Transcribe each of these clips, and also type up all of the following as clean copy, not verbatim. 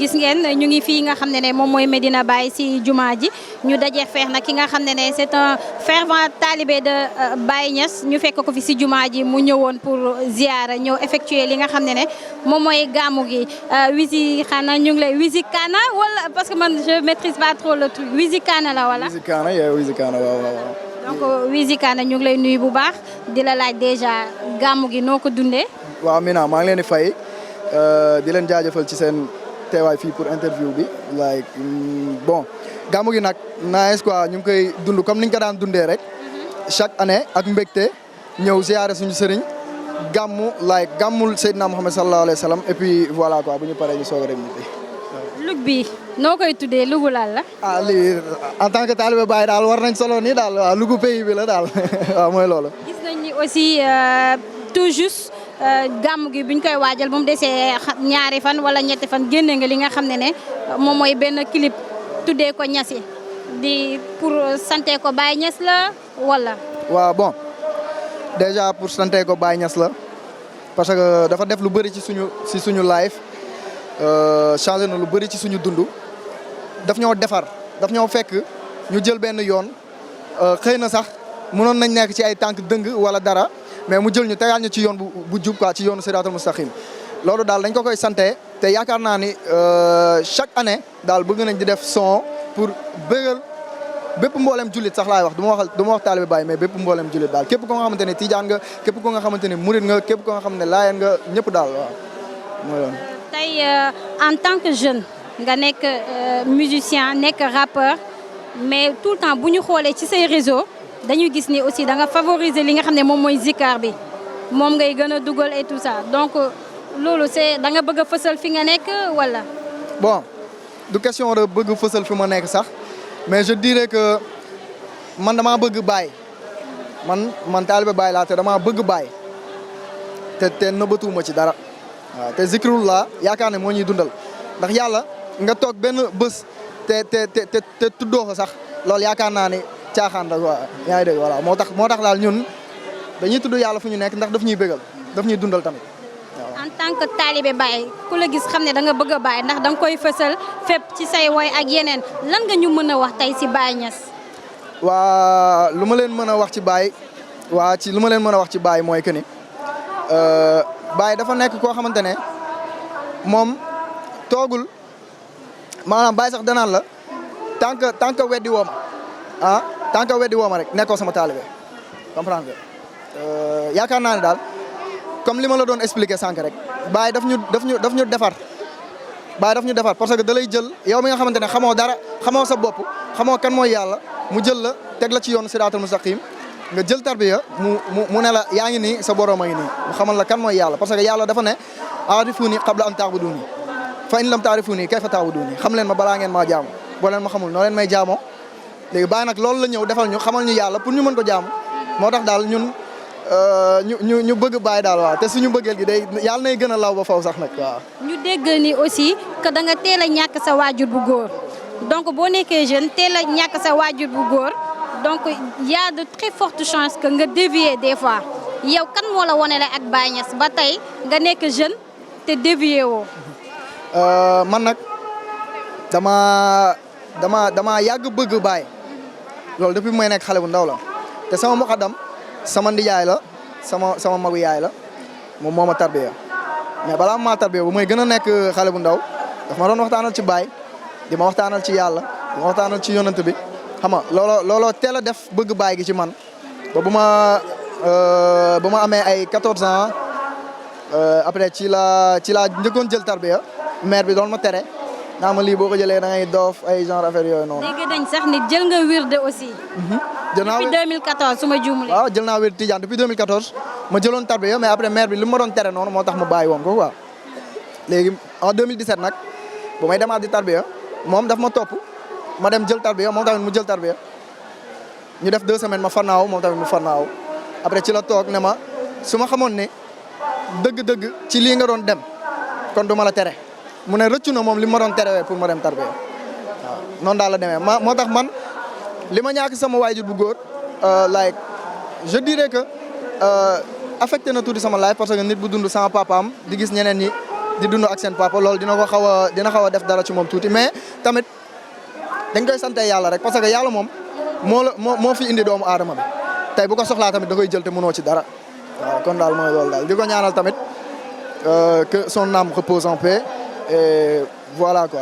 gis ngeen ñu ngi fii nga xam ne moom mooy Medina Baye si jumaa ji ñu dajee feex nag ki nga xam ne c'est un fervent talibé de Baye Niass ñu fekk ko fi si jumaa ji mu ñëwoon pour ziara ñëw effectuer li nga xam ne moom mooy gàmmu gi Wizi xanaa ñu ngi lay Wizi Kana wala parce que man je maîtrise pas trop le truc Wizi Kana la wala. Wizi Kana yaa Wizi Kana waaw. donc Wizi Kana ñu ngi lay nuyu bu baax di la laaj déjà gàmmu gi noo ko dundee. waaw Mina maa ngi leen di fay di leen jaajëfal ci seen teewaay fii pour interview bi like bon gàmmu gi nag nice quoi ñu ngi koy dund comme niñ ko daan dundee rek chaque année ak mbégte ñëw ziyaare suñu sëriñ gàmmu like gàmmul Seydina Mohamed sallallahu alayhi wa sallam et puis voilà quoi bu ñu paree ñu soog a dem ñu fi. lug bi noo koy tuddee lugu laal la. ah lii en tant que talibé Baye daal war nañ solo nii daal waaw lugu pays bi la daal waaw mooy loolu. gis nañ ni aussi tout juste. gàmm gi buñ koy waajal bu mu desee ñaari fan wala ñetti fan génne nga li nga xam ne moom mooy benn clip tuddee ko Niassi di pour santé ko Baye Niass la wala. waaw bon déjà pour santé ko Baye Niass la parce que dafa def lu bëri ci suñu life changé na lu bëri ci suñu dund daf ñoo defar daf ñoo fekk ñu jël benn yoon xëy na sax mënoon nañ nekk ci ay tànk dëng wala dara. mais mu jël ñu tegaat ñu ci yoon bu jub quoi ci yoonu siraatal mustaqim loolu daal dañ ko koy santé te yaakaar naa ni chaque année daal bëgg nañ di def son pour bëggal bépp mboolem jullit sax laay wax du ma wax taalibe Baye mais bépp mboolem jullit daal képp ko nga xamante ne tijaan nga képp ko nga xamante ne murit nga képp ko nga xam ne laayeen nga ñëpp daal waaw mooy loolu. tey en tant que jeune nga nekk musicien nekk rappeur mais tout le temps bu ñu xoolee ci say réseau dañuy gis ni aussi da nga favoriser li nga xam ne moom mooy zikar bi moom ngay gën a dugal et tout ça donc loolu c'est da nga bëgg a fësal fi nga nekk wala. bon du question de bëgg fësal fi ma nekk sax mais je dirais que man damaa bëgg Baye man taalibe Baye laa te damaa bëgg Baye te nëbbatuuma ci dara waaw te zikrullah yaakaar ne moo ñuy dundal ndax yàlla nga toog benn bés te tuddoo ko sax loolu yaakaar naa ni. caaxaan rek waaw yaa ngi dégg voilà moo tax daal ñun dañuy tudd yàlla fu ñu nekk ndax daf ñuy bégal daf ñuy dundal tamit waaw. en tant que talibé Baye ku la gis xam ne da nga bëgg a Baye ndax da nga koy fësal fépp ci say woy ak yeneen lan nga ñu mën a wax tey si Baye Niass. waa lu ma leen mën a wax ci Baye lu ma leen mën a wax ci Baye mooy que ni Baye dafa nekk koo xamante ne moom toogul maanaam Baye sax danaan la tant que weddi woo ma tant que weddi woo ma rek nekkoo sama taalibe comprendre nga yaakaar naa ne daal comme li ma la doon expliquer sànq rek Baye daf ñu defar Baye daf ñu defar parce que da lay jël yow mi nga xamante ne xamoo dara xamoo sa bopp xamoo kan mooy yàlla mu jël la teg la ci yoonu siraatal mustaqim nga jël tarbiya mu ne la yaa ngi nii sa borom a ngi nii mu xamal la kan mooy yàlla parce que yàlla dafa ne aarifuni qabla an ta'buduni fa in lam ta'rifuni kayfa ta'buduni xam leen ma balaa ngeen maa jaamu boo leen ma xamul noo leen may jaamoo léegi Baye nag loolu la ñëw defal ñu xamal ñu yàlla pour ñu mën ko jaamu moo tax daal ñun ñu bëgg Baye daal waaw te suñu bëggeel gi day yàlla nay gën a law ba faw sax nag waaw. ñu dégg ni aussi que da nga teel a ñàkk sa waajur bu góor donc boo nekkee jeune teel a ñàkk sa waajur bu góor donc y a de très fortes chances que nga dévier des fois yow kan moo la wane la ak Baye Niass ba tey nga nekk jeune te dévier woo. man nag dama yàgg bëgg Baye. loolu depuis may nekk xale bu ndaw la te sama muqaddam sama ndiyaay la sama magu yaay la moom moo ma tarbiya mais balaa maa tarbiya bu may gën a nekk xale bu ndaw daf ma doon waxtaanal ci Baye di ma waxtaanal ci yàlla di ma waxtaanal ci yonent bi xam nga looloo teel a def bëgg Baye gi ci man ba bu ma amee ay 14 ans après ci laa njëkkoon jël tarbiya mère bi doon ma tere naa ma lii boo ko jëlee da ngay doof ay genre affaire yooyu noonu. dégg nañ sax ni jël nga wirde aussi. jël naa depuis 2014 su ma juumlee. waaw jël naa wirde Tijaan depuis 2014 ma jëloon tarbiya mais après mère bi li ma doon tere noonu moo tax ma bàyyi woon ko quoi. léegi en 2017 nag bu may demaat di tarbiya moom daf ma topp ma dem jël tarbiya moom tamit mu jël tarbiya ñu def 2 semaines ma fannaaw moom tamit mu fannaaw après ci la toog ne ma su ma xamoon ne dëgg-dëgg ci lii nga doon dem kon du ma la tere mu ne rëccu na moom li ma doon terewee pour ma dem tarbiya waaw noonu daal la demee moo tax man li ma ñàkk sama waajur bu góor like je dirais que affecté na tuuti sama life parce que nit bu dund sama papaam di gis ñeneen ñi di dund ak seen papa loolu dina xaw a def dara ci moom tuuti mais tamit dañ koy sante yàlla rek parce que yàlla moom moo fi indi doomu aadama bi tey bu ko soxlaa tamit da koy jël te mënoo ci dara waaw kon daal mooy loolu daal di ko ñaanal tamit que son âme repose en paix et voilà quoi.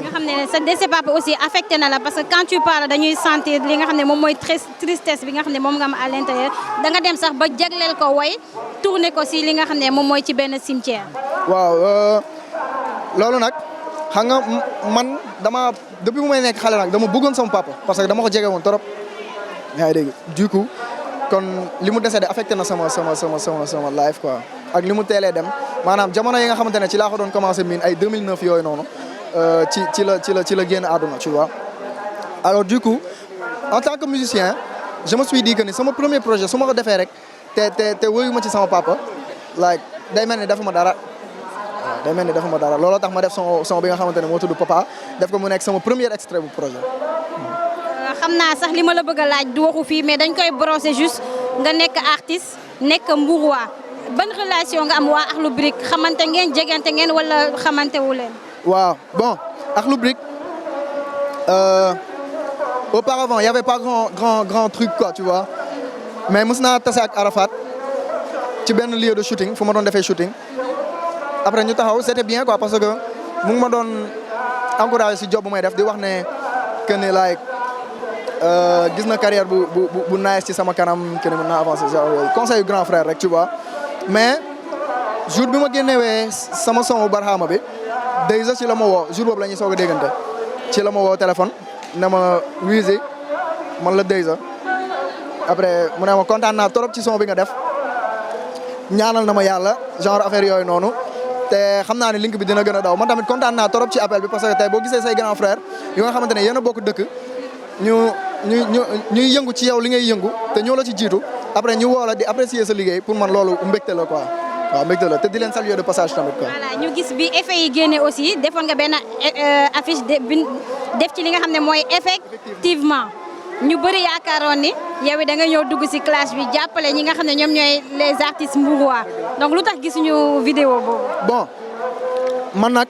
nga xam ne sa décès papa aussi affecté na la parce que quand tu parles dañuy sentir li nga xam ne moom mooy tristesse bi nga xam ne moom nga am à l'intérieur da nga dem sax ba jagleel ko way tourné ko si li nga xam ne moom mooy ci benn cimetière. waaw loolu nag xam nga man depuis bu may nekk xale nag dama bëggoon sama papa parce que dama ko jege woon trop yaa ngi dégg du coup kon li mu décédé affecté na sama life quoi ak li mu teelee dem maanaam jamono yi nga xamante ne ci laa ko doon commencé miin ay 2009 yooyu noonu ci la génn àdduna tu vois. alors du coup en tant que musicien je me suis dit que ni sama premier projet su ma ko defee rek te wóoyu ma ci sama papa like day mel ni defuma dara waaw day mel ni defuma dara looloo tax ma def son bi nga xamante ne moo tudd Papa def ko mu nekk sama premier extrait bu projet. xam naa sax li ma la bëgg a laaj du waxu fii mais dañ koy brosser juste nga nekk artiste nekk Mbourwa ban relation nga am waa Akhlou Brick xamante ngeen jegante ngeen wala xamante wu leen. waaw bon Akhlou Brick auparavant il y avait pas grand truc quoi tu vois mais mës naa tase ak Arafat ci benn lieu de shooting fu ma doon defee shooting après ñu taxaw c'était bien quoi parce que mu ngi ma doon encouragé si job bu may def di wax ne que ne like gis na carrière bu nice ci sama kanam que ne mën naa avancer genre conseil yu grand frère rek tu vois mais jour bi ma génnewee sama son Barhama bi déjà ci la ma woo jour boobu la ñuy soog a déggante ci la ma woo téléphone ne ma Wizi man la déjà après mu ne ma kontaan naa trop ci son bi nga def ñaanal na ma yàlla genre affaire yooyu noonu te xam naa ne link bi dina gën a daw man tamit kontaan naa trop ci appel bi parce que tey boo gisee say grand frère yu nga xamante ne yéen a bokk dëkk ñuy yëngu ci yow li ngay yëngu te ñoo la ci jiitu après ñu woo la di apprécier sa liggéey pour man loolu mbégte la quoi waaw mbégte la te di leen saluer de passage tamit quoi. voilà ñu gis bi effet yi génne aussi defoon nga benn affiche def ci li nga xam ne mooy effectivement ñu bëri yaakaaroon ni yow da nga ñëw dugg ci classe bi jàppale ñi nga xam ne ñoom ñooy les artistes mbourois donc lu tax gisuñu vidéo boobu. bon man nag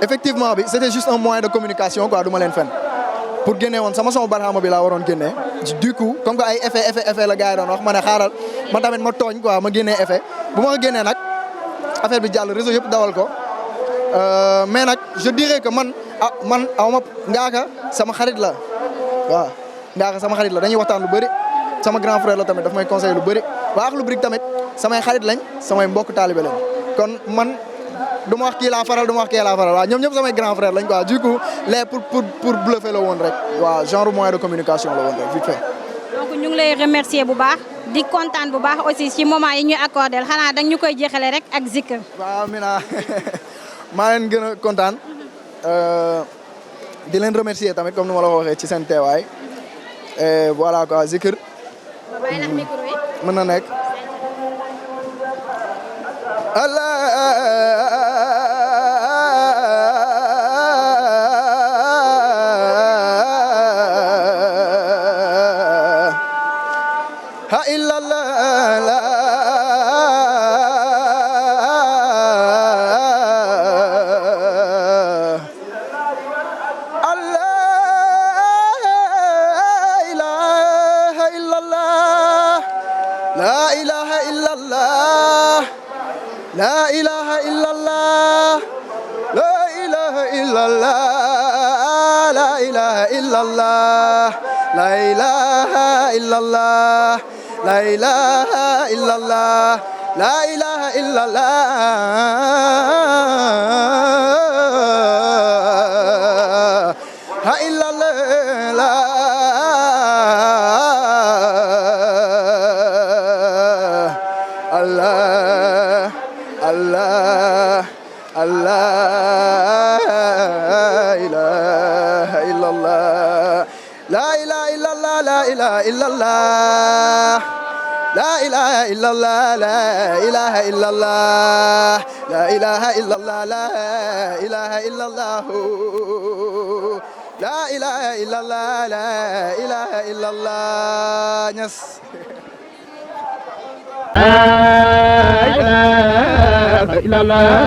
effectivement bi c'était juste un moyen de communication quoi du ma leen fen pour génne woon sama son Barhama bi laa waroon génne du coup comme que ay effet la gars yi doon wax ma ne xaaral ma tamit ma tooñ quoi ma génnee effet bu ma ko génnee nag affaire bi jàll réseau yëpp dawal ko mais nag je dirais que man awma Ngaaka sama xarit la waaw Ngaaka sama xarit la dañuy waxtaan lu bëri sama grand frère la tamit daf may conseiller lu bëri waa Akhlou Brick tamit samay xarit lañ samay mbokk taalibe lañ kon man du ma wax kii laa faral du ma wax kii laa faral waaw ñoom ñëpp samay grand frère lañ quoi du coup les pour bluffer la woon rek waaw genre moyen de communication la woon rek vite fait. donc ñu ngi lay remercier bu baax di kontaan bu baax aussi ci moment yi ñuy accordé xanaa dañ ñu koy jeexale rek ak zikr. waaw Mina maa leen gën a kontaan di leen remercier tamit comme ni ma la ko waxee ci seen teewaay et voilà quoi zikr. ba bàyyi la micro yi. mën na nekk. Allah ilaha illallah la ilaha illallah la ilaha illallah la ilaha illallah la ilaha illallah la ilaha illallah la ilaha illallah Ñas la